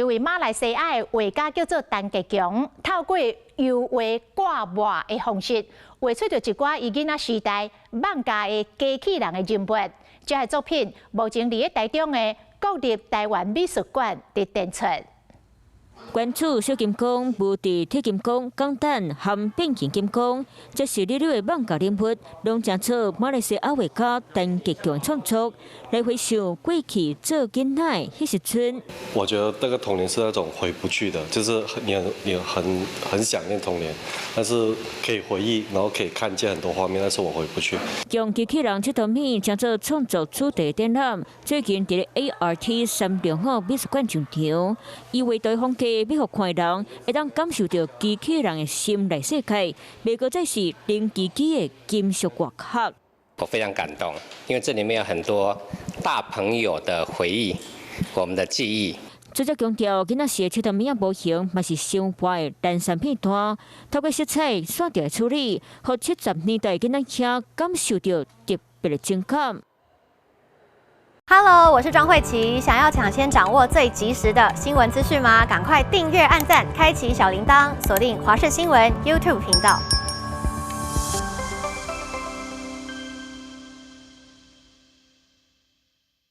這位馬來西亞的畫家叫做陳吉強，透過油畫掛抹的方式，畫出著一寡伊囡仔時代艋舺的機器人的人物。這個作品目前佇咧台中的國立臺灣美術館佇展出。關注小金剛、無敵鐵金剛、鋼彈和變形金剛，這是歷歷的艋舺人物，攏成做馬來西亞畫家陳吉強創作，來回想過去做囡仔彼時陣。我覺得那個童年是那種回不去的，就是你很想念童年，但是可以回憶，然後可以看見很多畫面，但是我回不去。將機器人這套物將做創作主題展覽，最近佇 ART 305美術館上場，以畫圖風格，欲予看人會當感受著機器人的心內世界，袂閣再是冷吱吱的金屬外殼。我非常感動，因為這裡面有很多大朋友的回憶，我們的記憶。作者強調，囡仔時的車頭物仔模型，嘛是生活的零散片段，透過色彩線條處理，予70年代囡仔聽感受著特別的情感。 Hello，我是莊慧琪。想要搶先掌握最及時的新聞資訊嗎？趕快訂閱、按讚、開啟小鈴鐺，鎖定華視新聞 YouTube 頻道。